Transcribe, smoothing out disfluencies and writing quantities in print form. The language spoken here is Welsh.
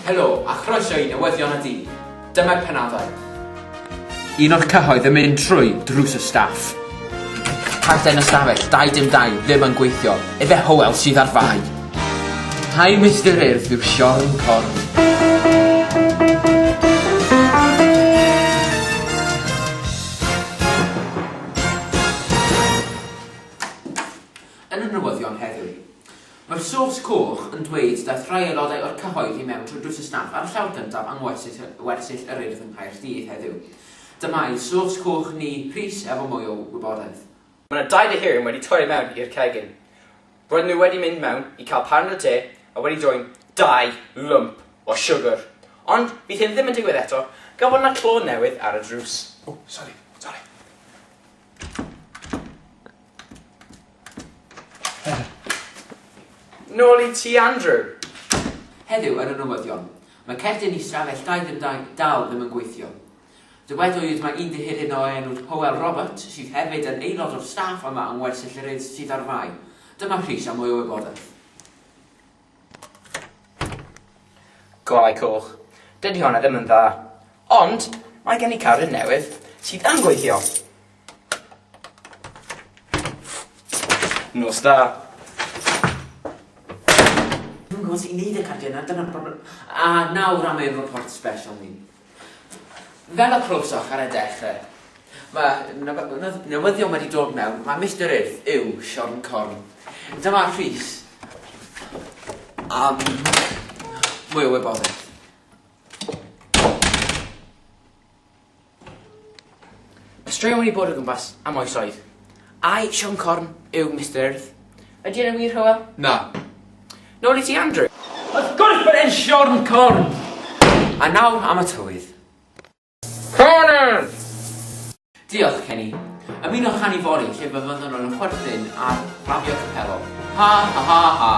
Helo, a chroeso i Newyddion y Dydd. Dyma'r penawdau. Un o'r cyhoedd yn mynd trwy drws y staff. Carden ystafell, 2 dim 2, ddim yn gweithio. Efe Hywel sydd ar fai. Hi Mister Urdd yw Siôn Corn. Yn y newyddion heddiw, mae'r sos coch yn dweud daeth rhai aelodau o'r cyhoedd i mewn trwy drws y staff ar y llawr gyntaf yng ngwersyll wersyll yr Urdd yng Nghaerdydd heddiw. Dyma ein sos coch ni, Rhys, efo mwy o wybodaeth. Mae 'na daid dihiryn wedi torri mewn i'r cegin. Roedden nhw wedi mynd mewn i cael paned o te a wedi dwyn dau lwmp o siwgr. Ond fydd hyn ddim yn digwydd eto gan fod 'na clo newydd ar y drws. O, sori, sori. Nôl i ti Andrew. Heddiw yn y newyddion, mae cerdyn i stafell 22 dal ddim yn gweithio. Dywedwyd mai un dihiryn o enw Hywel Roberts, sydd hefyd yn aelod o'r staff yma yng Ngwersyll yr Urdd sydd ar fai. Dyma Rhys am mwy o wybodaeth. Golau coch. Dydy honna ddim yn dda. Ond, mae gen i cardyn newydd sydd yn gweithio. Nos da. Dwi'm yn gwybod sut i neud y cardiau 'na, dyna'r broblem. A nawr am ein report special ni. Fel y clywsoch ar y dechrau, mae newyddion wedi dod mewn, mae Mister Urdd yw Siôn Corn. Dyma Rhys am mwy o wybodaeth. Mae straeon wedi bod o gwmpas am oesoedd. Ai Siôn Corn yw Mister Urdd? Ydy hynny'n wir, Hywel? Na. Nôl i ti, Andrew. Wrth gwrs bod e'n Siôn Corn! A nawr am y tywydd. Corner! Diolch, Kenny. Ymunwch â ni fory lle fe fyddwn yn chwerthin ar Flavio Capello. Ha ha ha ha!